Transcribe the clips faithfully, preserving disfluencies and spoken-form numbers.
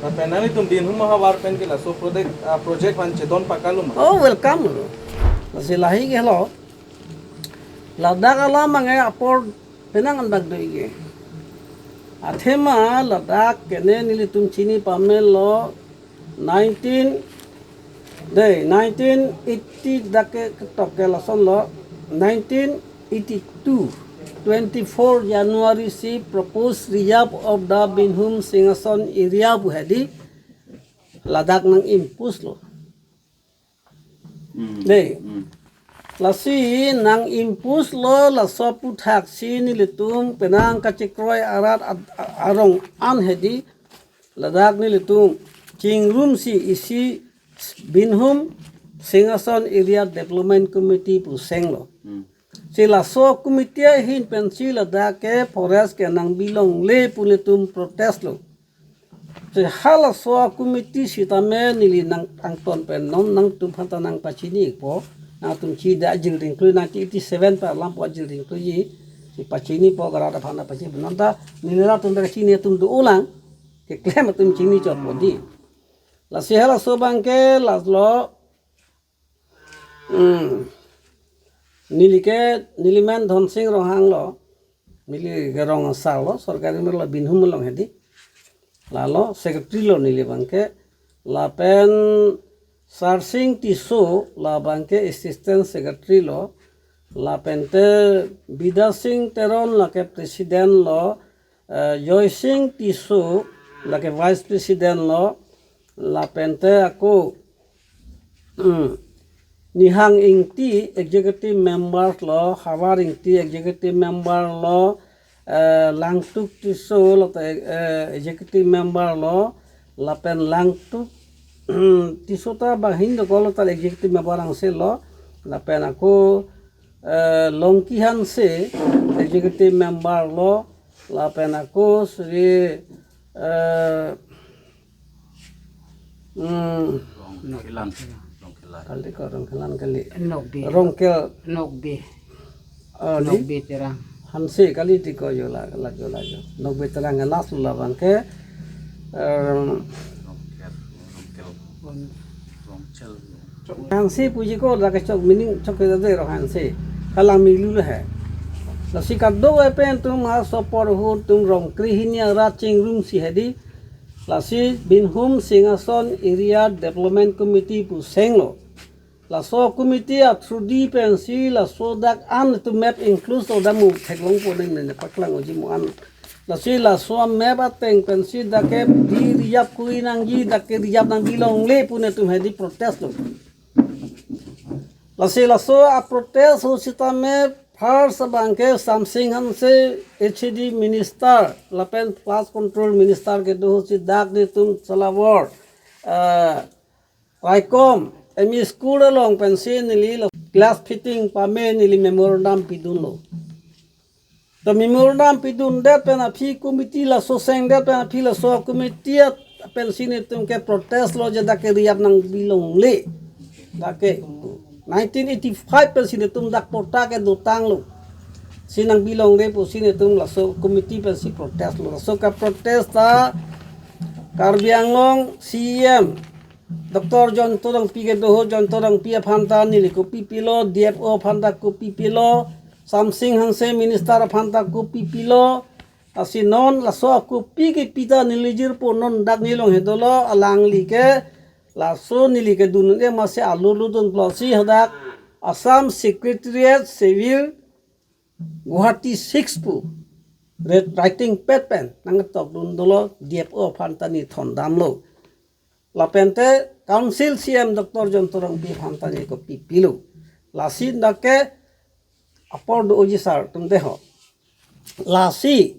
Lapen nanglitum Binhum ahavar pen ke laso project, ah, project aphan chedon pakalo ma? Oh, welcome lo. Lasi lahei ke lo. Ladak alam abang ke apor penang andak do-ik ke. Athema ladak ke ne nelitum chini pamelo nineteen, dei, nineteen eighty dak ke ketok ke lason lo, nineteen eighty-two, twenty-four January si proposed re-up of the Binhum Singhason area pu hedi ladak nang-impose lo. Hmm. Dei. Hmm. Lasi nang-impose lo, laso aphuthak si nelitum penang kachekroi arat ad-, a-, arong an hedi ladak nelitum chingrumsi isi Binhum Singhason Area Development Committee pu seng lo. Hmm. Si laso committee ahin pensi ladak ke forest ke nang bilongle pu nelitum protest lo. Si halaso committee sitame neli nang angton pen non nangtum aphan ta nang pachini po, nangtum chida ajil ringklui, nineteen eighty-seven pen alam pu ajil ringkluiji, si pachini po, garat aphan ta pachini non ta neli rat atum ta chini atum do-olang, keklem atum chini chot po di. Lasi halaso abang ke last lo, hmm, neli ke, neli men Dhonsing Ronghang lo, neli ke rong asar lo, sorkari mer lo Binhum along hedi. Lalo secretary lo neli abang ke, lapen Sarsing Tisso la abang ke assistant secretary lo, lapen te Bidya Sing Teron lake president lo, eh, Joy Sing Tisso lake vice president lo, lapen te ako, hmm, Nihang Ingti executive member lo, Havar Ingti executive member lo, eh, Langtuk Tisso lo ta, eh, executive member lo, lapen Langtuk Tisso ta bang ahin dokok lo ta executive member angse lo, lapen ako, eh, Longki Hanse executive member lo, lapen ako Sri, eh, hmm, Rongkhelan. Rongkhelan. Kali ko Rongkhelan kali. Nokbe. Rongkel. Nokbe. Oh, di? Nokbe Terang. Hanse kali di ko yo la, la yo la yo. Nokbe Terang ke last lo la abang ke, em, Rongkel, Rongkel. Bon. Rongchel. Hanse puji ko la ke chok meaning chok ke de Rong Hanse. Kalang milu le he. Lasi kadokave pen atum halaso apor ahut atum rong krehini arat chingrumsi hedi. Lasi Binhum Singhason Area Development Committee pu seng lo. Laso committee a through di pensi laso dak an to map include lo, damu theklongpo neng nene paklang uji mo an. Lasi laso map ateng pensi dak ke di re-up kui nangji, dak ke re-up nang bilongle pu netum hedi protest lo. Lasi laso a protest ahut sitame first abang ke Samsing Hanse H A D minister lapen flood control minister kedo ahut si dak netum Salawar, eh, Raikom M E school along pensi neli lo glass fitting pame neli memorandum pidunlo. To memorandum pidundet pen aphi committee laso sengdet pen aphi laso committee at pensi netum ke protest lo je dak ke re-up nang bilongle. Dak ke nineteen eighty-five pensi netum dak patta ke dotanglo. Si nang bilongle pusi netum laso committee pensi protest lo. Laso ka protest ta Karbi Anglong C E M Doctor Jayanta Rongpi kedo ahut, Jayanta Rongpi aphan ta neli copy pilo, D F O aphan ta copy pilo, Samsing Hanse minister aphan ta copy pilo. Lasi non laso copy kepi ta neli jirpo, non dak nelong he dolo, alangli ke laso neli kedun e masi alu lu dun plo si hadak Assam Secretariat Civil Guwahati six pu red writing pad pen nangtok dun dolo, D F O aphan ta neli thondamlo. Lapen te Council C E M Doctor Jayanta Rongpi aphan ta neli copy pilo. Lasi dak ke apor do-oji sar atum de ho. Lasi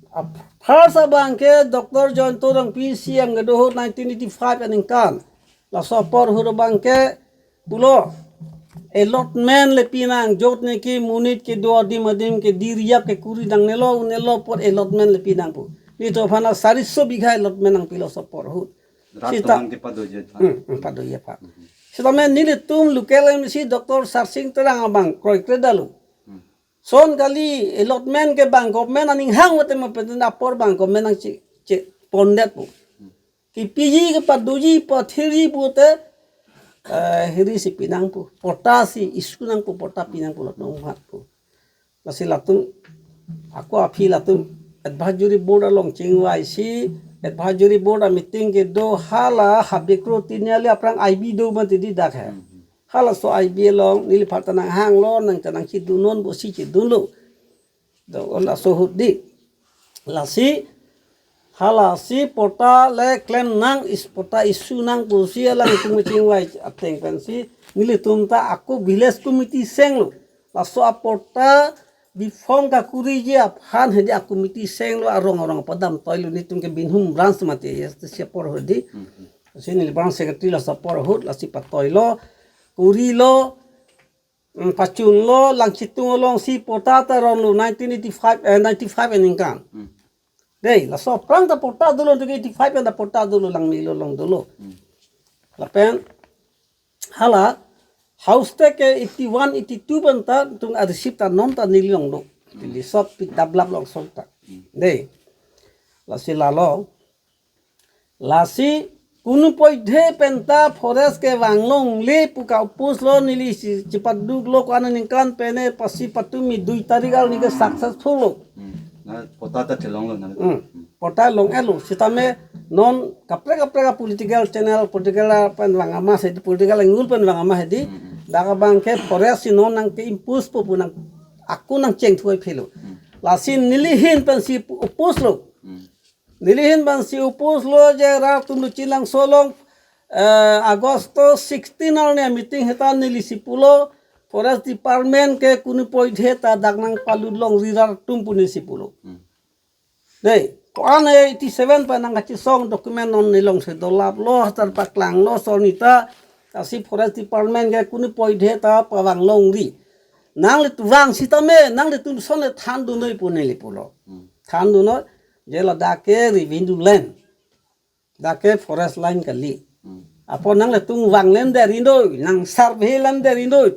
ap-, first abang ke Doctor Jayanta Rongpi C E M kedo ahut nineteen eighty-five aningkan. Laso apor ahut abang ke pulo, allotment le pinang, jot ne ke monit kedo adim adim ke di re-up ke kuri nangnelo, unelo apot allotment le pinang pu. Nelitum aphan ta sariso bigha allotment nangpilo laso apor ahut. Rat sita teman ke padoji aphan. Hmm, hmm, padoji aphan. Sitame nelitum local M A C Doctor Sarsing Terang abang kroikre dalo. Hmm. Son kali allotment ke bang government aning hang mate ma pen apor bang government nangche, che pondet pu. Ipiji kepadoji pathirji pute, eh, hiri si pinang pu. Patta si issue nang pu, patta pinang pu latum hat pu. Lasi latum ako aphi latum advisory board along chingvai si, advisory board a meeting kedo, hala Habe Kro Tiniali aphrang I B do mati di dak he. Halaso I B along neliphan ta nanghanglo, nang ta nangchedunnon pusi chedunlo. Do laso ahut di. Lasi, halasi patta le klem nang, is patta issue nang pusi alangtum chingvai ateng pensi nelitum ta ako village committee senglo. Laso apatta biphong kakuriji aphan hedi a committee senglo, arong arong padam toilo, netum ke Binhum branch mati ya, si apor ahut di. Si neli branch secretary laso apor ahut, lasi patoilo, kurilo, mm, pachunlo, Langchitung alongsi patta ta ronlo nineteen eighty-five, eh, ninety-five aningkan. Hmm. Dei, laso aphrang ta patta dolo, eighty-five an ta patta dolo, Langmilo along dolo. Hmm. Lapen hala house tax ke eighty-one, eighty-two pen ta tung a receipt ta non ta neli along do. Neli sop pi dablap along song ta. Hmm. Dei. Lasi lalo. Lasi kono poithe penta forest ke vanglongle pu ka-oppose lo, neli si chipaduklo ko-an aningkan pen, pasi patumi dui tarik arni ke successful lo. Hmm. Na patta ta thelonglo na. Hmm. Patta long-etlo, sitame non kaprek kaprek a political channel, political pen vang ama hedi, political angle pen vang ama hedi. Hmm. Dak abang ke forest si non nang ke-impose po pu nang ako nangcheng thuai phelo. Hmm. Lasi neli ahin pensi oppose lo. Hmm. Neli ahin pensi oppose lo je rat atum Luchilangso along, eh, August sixteen arni meeting heta neli si pulo, forest department ke kono poithe ta dak nangpalut longri rat atum pu neli si pulo. Hmm. Dei, ko-an eighty-seven pen nangkachesong document non nelong si dolaplo, hatar paklanglo, sorni ta, lasi forest department ke kono poithe ta pavanglongri. Nanglitum vang sitame, nanglitum ason le thandunoi pu neli pulo. Hmm. Thandunoi, je ladak ke revenue land. Dak ke forest line kali. Hmm. Apot nanglitum vang len deri noi, nang survey len deri noi,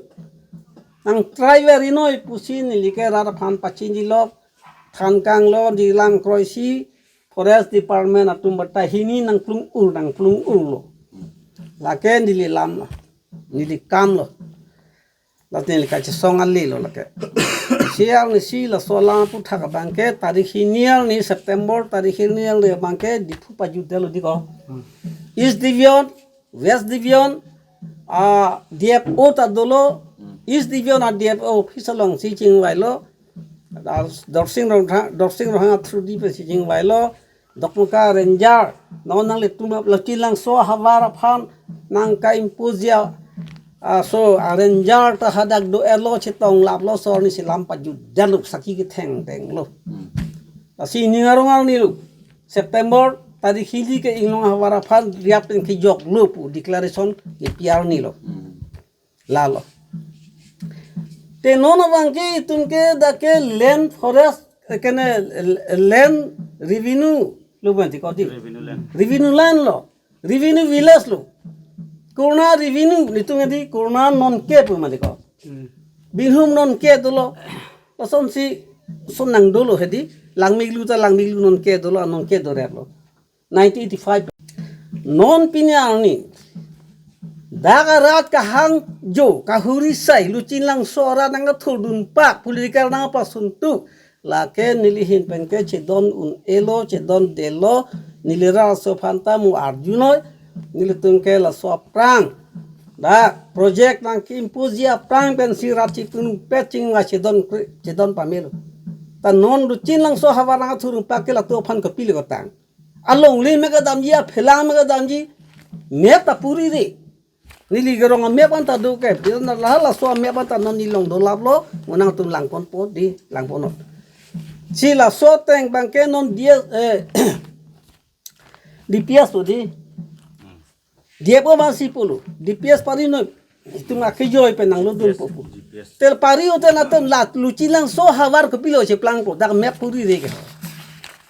nang try veri noi pusi neli ke rat aphan pachinilo, than kanglo, dilang kroisi, forest department atum bata hini nangplung-ur, nangplung-urlo. Hmm. Lake neli alam lo, neli akam lo. Lasi neli kachesong ale lo lake. Si arni si laso alam aputhak abang ke tarik hini arni September tarik hini arni abang ke Diphu pajutdetlo di ko. Hmm. East Division, West Division, a D F O ta dolo, Hmm. East Division a D F O office alongsi chingvailo, Dorsing Ronghang, Dorsing Ronghang a through di pensi chingvailo, Dokmoka Ranger, non nanglitum Luchilangso ahavar aphan nangka-impose ji, ah, so, a ranger ta hadak do-etlo, chetonglaplo, sorni si lam pajutdetlo, saki kethengdenglo. Hmm. Lasi ning arong arni lo, September tarik hini ke inglong ahavar aphan riap pen kejoklo pu declaration kepi arni lo. Hmm. Lalo. Te non abang ke itum ke dak ke land forest, eh, kene, eh, land revenue lo bang ti ko di. Revenue land. Revenue land lo. Revenue village lo. Kurna revenue, netum di kurna non ke pu mati ko. Hmm. Binhum non ke dolo. Lasonsi son nang dolo hedi. Langmilo ta Langmilo non ke dolo, non ke do-etlo. Nineteen eighty-five. Non pini arni dak arat kahangjo, kahuri sai, Luchilangso arat nangkathurdun pak, political nangpasuntuk, lake neli ahin pen ke chedon un-elo, chedondetlo, neli rat aso aphan ta mo arjunoi, nelitum ke laso aphrang dak project nangke-impose ji aphrang pensi rat chipun pet chingvai chedon kre-, chedon pamelo. Ta non Luchilangso ahavar nangkathurdun pak ke latum aphan kopilo kotang. Alongle me kedamji, aphelang me kedamji, map ta puri re. Neli kerong a map anta do ke, pira na laha laso a map anta non neli along dolaplo, mo nangtum langponpo di, langponnon. Si laso ateng abang ke non D S, eh, D P S lo di. D F O ma si pulo, D P S pari noi, itum akejoi pen nanglodunpo pu. G P S. Te pari o te latum la Luchilangso ahavar kopilo cheplangpo, dak map puri re ke.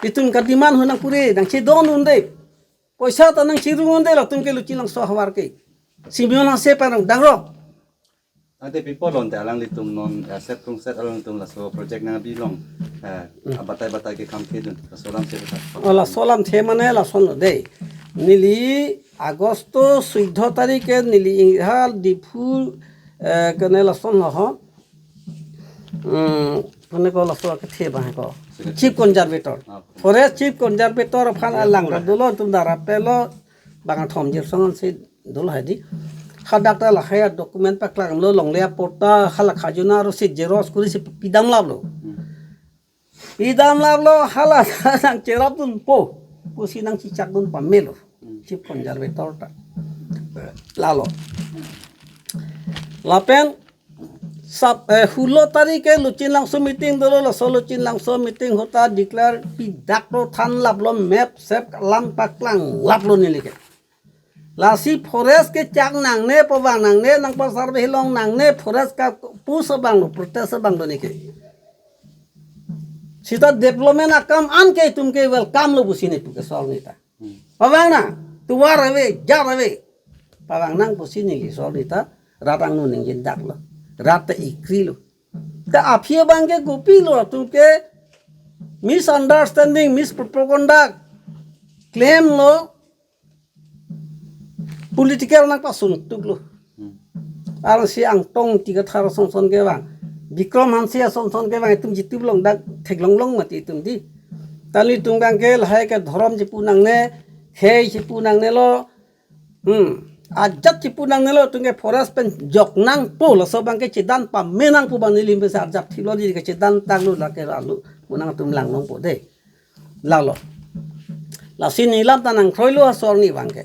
Itum ka demand ho nangpuri, nangchedon un-e. Poisa ta nangcherung un-e latum ke Luchilangso ahavar ke. Simeon Hanse pen dang rok. Ante pi apot lo ante alanglitum non, eh, set krungset alanglitum laso project nangbi along, eh, Hmm. abatai batai ke kam kedun, laso alam si batai. Oh, laso alamthe mane lason lo dei. Neli Agosto suido tarik ke neli inghal Diphu, eh, kene lason ho. Hmm, kene ko laso kethe bang ko. Chief Conservator. Ah. Forest Chief Conservator aphan alang dolo tum dara pelo bang thom jir songan si dolo hadi. Hadak ta lahai document paklang lo longle aporta hala khajona aro si xerox kuri si pidam lap lo. Hmm. Pidam lap lo hala nang cherap dunpo. Pusi nang chichak dun pamelo. Chief Conservator ta. Lalo. Lapen sap, eh, hulo tarik ke Luchin Langso meeting dolo, laso Luchin Langso meeting ahut ta declare pidak lo than lap lo map sep lam paklang lap lo neli ke. Lasi forest ke chak nangne pavang nangne nang pasar behelong nangne forest ka pus abang lo protest abang lo neke. Sita development akam an ke itum ke welcome lo pusi ne pu ke sol neta. Hmm. Pavang nang, tuar ave, jar ave. Pavang nang pusi neli sol neta, rat angno ningje dak lo. Rat ta ikri lo. Ta aphi abang ke kopi lo, atum ke misunderstanding, mispropaganda, claim lo, political nang pasun tuk lo. Hmm. Arsi Angtong Ingti Kathar asonson ke bang, Bikram Hanse asonson ke bang, itum jitu long dak theklong long mati itum di. Tali tum bang ke lahai ke dhorom chipu nangne, khei chipu nangne lo. Hmm. Ajat chipu nangne lo, itum ke forest pen jok nangpo laso bang ke chedan pame nangpo bang neli pen sa ajat thilo di ke chedan tang lo lake ralu. Pu nangtum lang longpo de. Lalo. Lasi neli lam ta nang kroi lo asor ni bang ke.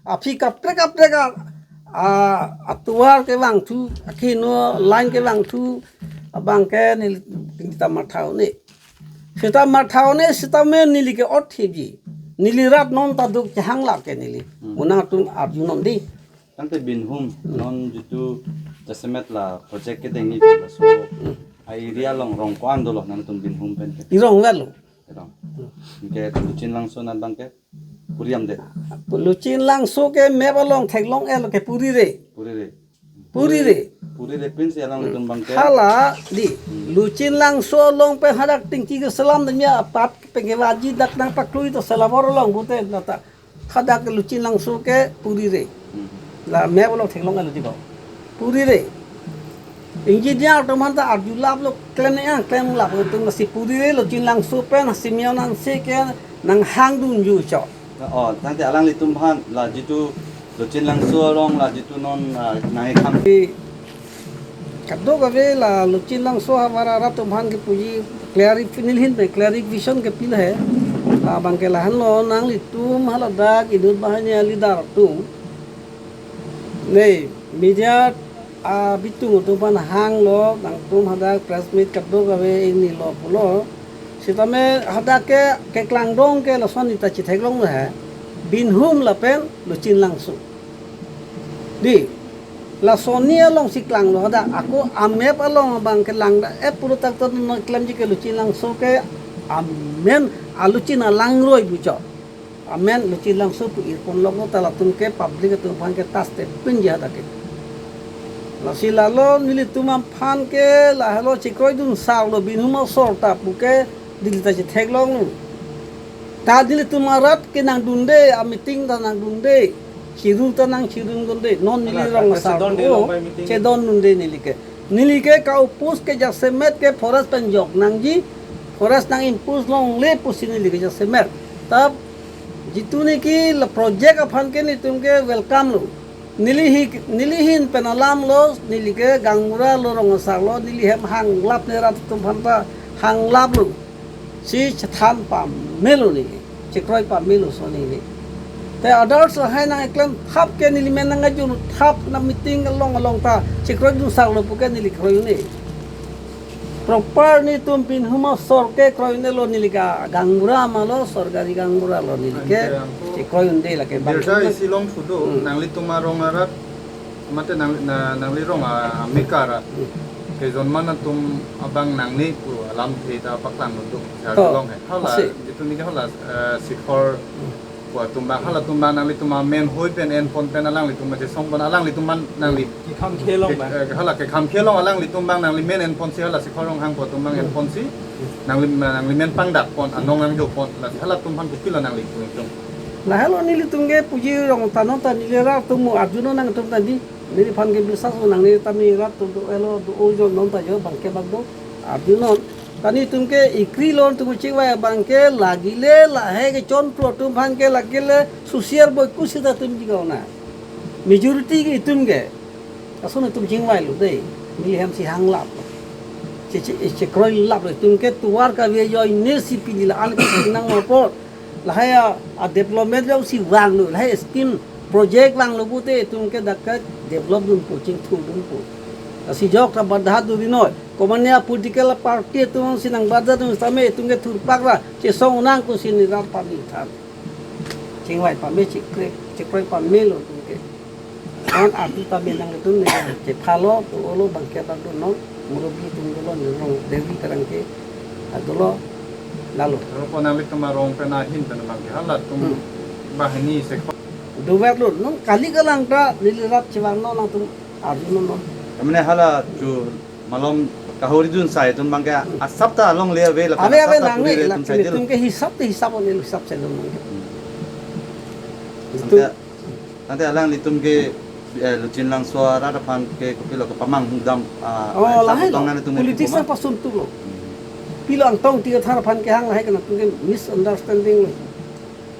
Aphi kaprek kaprek a, a, atuar ke bang thu, akhino line ke bang thu, abang ke neli ta matha un-e. Sita matha un-e, sita me neli ke ot thipji. Neli rat non ta duk chehang lap ke neli. Hmm. Pu nangtum arju non di. Tangte Binhum, non jitu jasemet la project kedengji laso a area along rong ko-an dolo nangtum Binhum pen ke? Irong vet lo. Irong. Ke Luchin Langso nat bang ke puri am de. Luchin Langso ke map along theklong-et lo ke puri re. Puri re. Puri re. Puri re pinsi alanglitum bang ke. Hala di. Hmm. Luchin Langso along pen hadak tingki ke selam dan ya apat pen ke vaji dak nang paklui to selabor along bute nata. Hadak Luchin Langso ke puri re. Hmm. La map along theklong-et lo di ko. Puri re. Engineer atum aphan ta arju lap lo klem ne ang klem lap lo tum si puri re Luchin Langso pen si Mion Hanse ke nang hang dunju cho. Oh, tangte alanglitum aphan la jitu Luchin Langso along la jitu non, ah, nang ekham. Kadokave la Luchin Langso havar arat atum aphan kepuji clarif-, neli ahin pen clarification kepi lo he. La bang ke lahenlo nanglitum haladak inut banghini a-leader atum. Ne, media abitung atum aphan hanglo, nangtum hadak press meet kadokave ingni lo pulo. Sitame hadak ke, keklangdong ke lason neta chetheklong lo he. Binhum lapen Luchin Langso. Di, lason ni along si klanglo hadak, ako a-map along abang ke langda, eh, pulo tak to no klemji ke Luchin Langso ke amen a-Luchin alangroi bucho. Amen Luchin Langso pu irpon lok lo ta latum ke public atum aphan ke tas te pinji hadak ke. Lasi lalo nelitum aphan ke lahelo chekroi dun sar lo Binhum asor ta pu ke neli ta chetheklong lo. Ta nelitum arat ke nangdunde, a-meeting ta nangdunde, chirung ta nangchirung dunde, non neli rong asar lo, chedon dunde neli ke. Neli ke ka-oppose ke jasemet ke forest pen jok nangji, forest nang impose longle pusi neli ke jasemet. Ta jitu neke la project aphan ke nelitum ke welcome lo. Neli hi, neli ahin pen alam lo, neli ke gaonbura lo rong asar lo, neli hem hang lap ne rat atum aphan ta hang lap lo. Si chethan pamelo neli, chekroi pamelo so neli. Te others lahai nang eklem thap ke neli men nang ajun thap na meeting along along ta chekroi dun sar lo pu ke neli kroi un-e. Proper nelitum Binhum asor ke kroi un-e lo neli ke gaonbura ma lo sorkari gaonbura lo neli ke chekroi un-e lake bang. Birta isi long thudo, hmm, nanglitum arong arat mate nang, na, nangli rong a, amekar a. Hmm. Kejorman atum abang nangne pu alamthe ta paklang lo do. To, long he. Hala, asi. Jitu neke hala, eh, Sikhor, hmm, pu atum abang, halatum abang nanglitum amen hoi pen enpon pen alanglitum ma chesong pon alanglitum aphan nangli. Kekham khelong abang. Ke, eh, hala kekham khelong alanglitum abang nangli men enpon si hala Sikhor Ronghang pu atum abang, hmm, enpon si. Hmm. Nangli, nangli men pangdak pon, anong nangjo pon, la halatum aphan kopilo nangli pu tum. Lahelo nelitum ke puji rong tanon ta neli rat atum arjunon nangtum ta di. Neliphan ke biswas nang neli tame rat atum do-elo do-o jo non ta jo bangke bang do. Arjunon ta nelitum ke ikri lon atum chingvai bangke lagile lahei kechonpro atum aphan ke lagile social boycott sita atum jigaona. Majority ke itum ke. Lason atum chingvai lo dei. Neli hem si hang lap. Che che che kroi lap lo itum ke tovar kave ajoine si pini la-an ke nang mapot. Lahei a, a development jongsi vanglo, lahei scheme project vanglo pute itum ke dak ke develop dunpo, chingthur dunpo. Lasi jok ta bada duri noi. Komatne a political party atum si nang bada dun tame itum ke thurpak ra chesong nang ko si neli rat pame than. Chingvai pame, chikre, chikroi pame lo itum ke. Non atu ta benang itum ne ke phalo to olo bangke bang do non murubi tum dolo ne rong Devi Terang ke adolo lalo. Aro ko nangli kama rong pen ahin pen bangke hala tum Hmm. Bahini se ko. Duvet lo non kali kalang ta neli rat chevang non nangtum arjunon non. Kamne hala chu malom kahori dun sai tun bangke asap ta along le ave la Ave ave asap ta nang puri ne le la tum sai dil. Itum ke hisap te hisap on hisap se lo non. Hmm. Itum Ante Tangte alanglitum ke, eh, Luching Langso arat aphan ke kopilo kepamanghu dam, ah, Oh, ah, lahei lo. Tong nang itum ke Politics poma. Nangpasun tu lo. Hmm. Pilo angtong tiga thar aphan kehang lahei ke nangtum ke misunderstanding lo.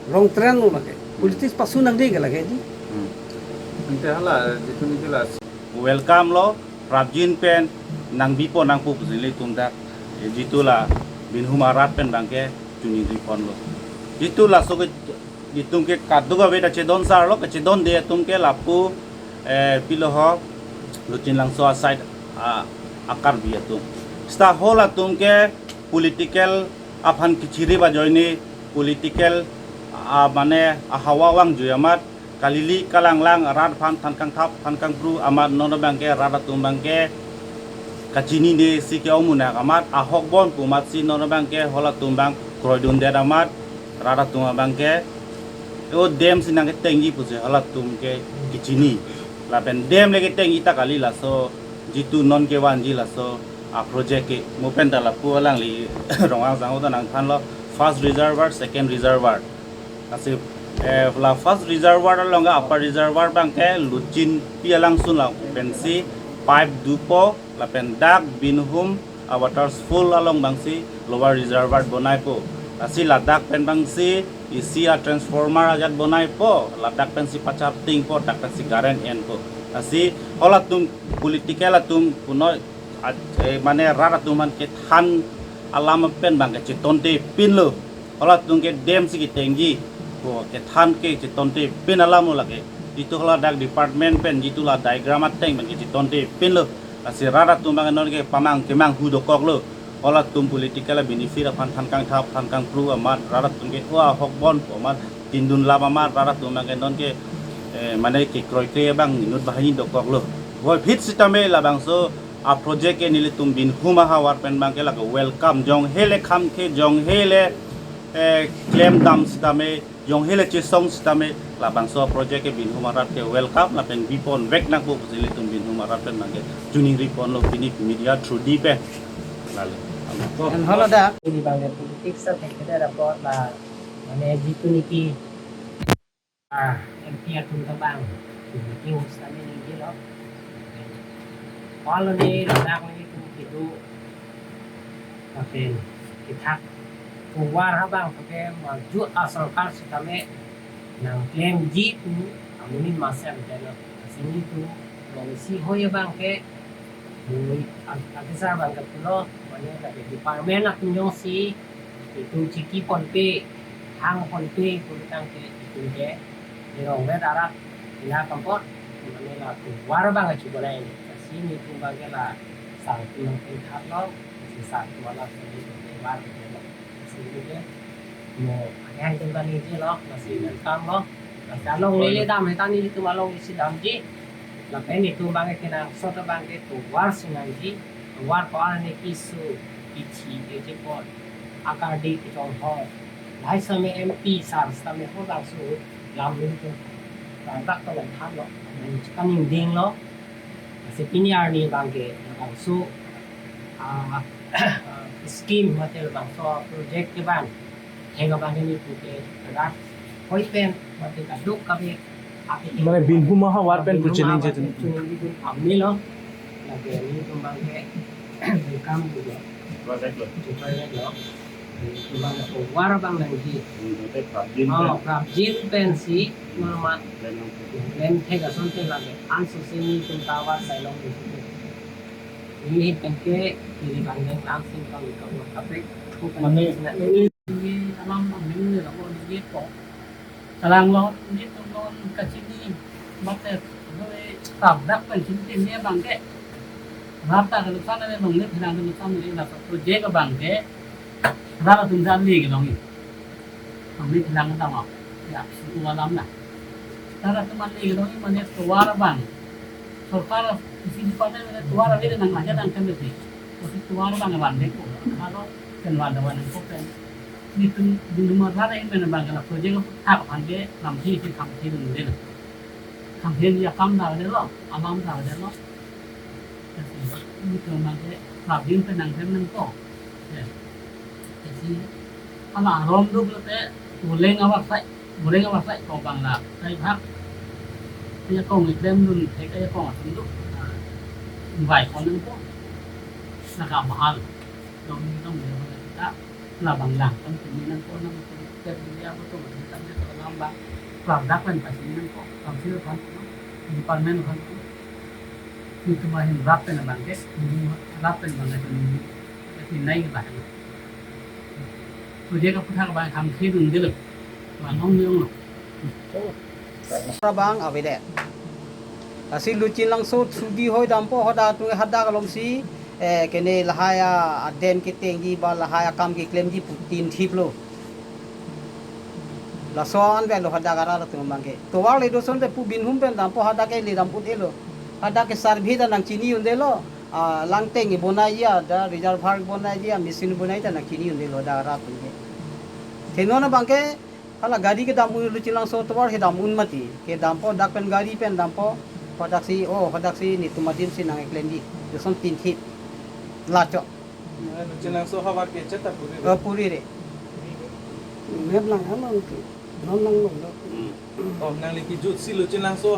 Wrong trend lo lake. Hmm. Politics pasun nangji ke lake di. Hmm. Ante hala jitu ni jelas. Welcome lo, prapjin pen nangbipo nangpo pusi nelitum dak. Eh, jitu la Binhum arat pen bangke chuningri ponlo. Jitu laso ke itum ke kadokave ta chedon sar lo, kachedonde atum ke lapu, eh, pilo ho, Luching Langso aside, ah, a Karbi atum. Seta halatum ke political aphan kechiri ajoine political, ah, mane ahawa vangjui amat, kalili kalanglang rat aphan than kangthap, than kangpru amat non bangke rat atum bangke kachinine si ke-ong munak amat, ahok bon pu amat si non bangke halatum bang kroidundet amat, rat atum abangke, o dam si nangketengji pusi halatum ke kechini. Lapen dam le ketengji ta kali laso, jitu non kevanji laso, a project ke, mo pen ta lapu alangli rong angsang ta nangthanlo, first reservoir, second reservoir. Lasi, eh, la first reservoir along ke upper reservoir bangke Luchinpi alangsun lapensi pipe dupo, lapen dak Binhum a water spool along bangsi lower reservoir bonaipo. Lasi ladak pen bangsi isi a transformer ajat bonaipo, ladak pensi pachap tingpo, dak pensi current enpo. Lasi halatum political atum punoi, a, eh, mane rat atum aphan kethan alam pen bangke chetonte pinlo. Halatum ke dam si ketengji, ko kethan ke chetonte pin alam lo lake. Jitu haladak department pen jitu la diagram ateng bangke chetonte pinlo. Lasi rat atum bangke non ke pamang kemanghu dokoklo. Halatum political benefit aphan than kangthap, than kangpru amat, rat atum ke o ahok bon pu amat, tindun lap amat, rat atum bangke non ke, eh, mane kekroikre abang inut bahini dokoklo. Puvoiphit sitame labangso a project ke nelitum Binhum ahavar pen bangke lake welcome, jong hele kham ke, jong hele, eh, klem dam sitame, jong hele chesong sitame, labangso project ke Binhum arat ke welcome, lapen bipon vek nangpo pusi nelitum Binhum arat pen bangke chuningri ponlo pini media through di pen. Lale. Ante hala dak. Ini bangke politics sa thek kede rapor la, mane jitu niki, ah, M P atum ta bang, meeting sitame ningje lo. Haladak nelitum kedo, lapen kethak tovar abang pakai maju a sorkar sitame nangklemji pu amonit masi avelo. Lasi nelitum rong isi hoi abangke, mui ag-, agisar abangke pulo, mane lake department atum jongsi itum chiki ponpe, hang ponpe, pulitangte itum ke, ni rong vet arat, ina kampot, mane la tovar abangke chubonai. Lasi nelitum abangke la sang atum nangpethatlo, lasi sang atum alam si nelitum tovar abangke lo. Lasi nelitum ke, mo, akhai atum ta ningje lo, lasi welcome lo. Lasi along lele dam, heta nelitum along isi damji. Lapen itum abangke kenangsot abangke tovar si nangji, tovar ko-an ne kisu, kithi, kechepon, akardi kechonghor. Lahei sitame M P sar sitame ho labangso lam nelitum rangdak tolong thanlo, nangkaningdinglo. Lasi pini arni abangke labangso, ah, scheme mate labangso project kevan heng abangke nelitum ke rat Hoi pen, mate kaduk kami, api mane Binhum ahavar pen Binhum puchining ahavar chetun. Puchining chetun kami lo. Lagi ini kembang ke, welcome juga. Project lo. Project lo. Kembang ke tovar abang nangji. Hmm, nanti prapjin. Oh, pen. Prapjin pensi, mama. Klem nang. Klem thek ason te lagi, anso sini tum tovar sai long di situ. Ini pen ke, kiri bang nang langsing kami ke kapek. Mane, ini alam bang nang ni lo, ini ko. Kalang lo, nelitum non kachini, mate, doi, tabrak pen chini chini abang ke. Rap ta kalau sana ni long ni, bilang ni sana ni, laso project abang ke. Rap atum jan li ke long ni. Kami bilang ta ma, ya, si alam na. Rap atum an li ke long ni, mane tovar abang. Sorkar isi department mane tovar ave nang aja nang kan besi. Tapi tovar abang abang deko. Kalau kan wanda wan ko kan. Nelitum, nelitum mata na in mane abang kalau project ko thak aphan ke lamthe si khamthe dun de. Khamthe ya kam da de lo, alam da de lo. Nelitum mane prapjin pen nang pen nang ko. Ya. Isi hala arom duk lote, buleng awas sai, buleng awas sai ko bang la, sai bhak. Kaya kong iklem dun, kaya kong atum duk. Ah, invite ko nang ko. Naka mahal. Dong ni dong ni dong ni ta. La bang lang kan ni nang ko nang ko. Ker ni ya ko to, kan ni ko lam bang. Lam dak kan pasi nang ko. Lam sila kan. Department kan. Nelitum ahin rap pen abang ke. Rap pen abang ke. Nai ke bang. Project aphuthak abang khamthe dun de lo. Bang ong ni ong lo. Abang avedet. Lasi Luchinsangso thudi hoi dampo hadak atum hadak along si, eh, kene lahai a-dam ketengji ba lahai akam keklemji pu tin thip lo. Laso an ve lo hadak arat atum abang ke. Tovar le doson te pu Binhum pen dampo hadak ke le dam ut-e lo. Hadak ke survey ta nang chini un de lo. Ah, langteng ke bonai ya, da reservoir bonai ya, machine bonai ta nang chini un de lo hadak arat atum ke. Te non abang ke, hala gari kedam un Luchinsangso tovar kedam un mati. Kedampo dak pen gari pen dampo. Hadak si, oh, hadak si nelitum adim si nang keklemji. Doson tin thip. Lacho. Luchinsangso havar ke cheta puri re. Oh, puri re. Mep lang, ano, non lang, non lang. Hmm. Oh, nangli kejut si Luchinsangso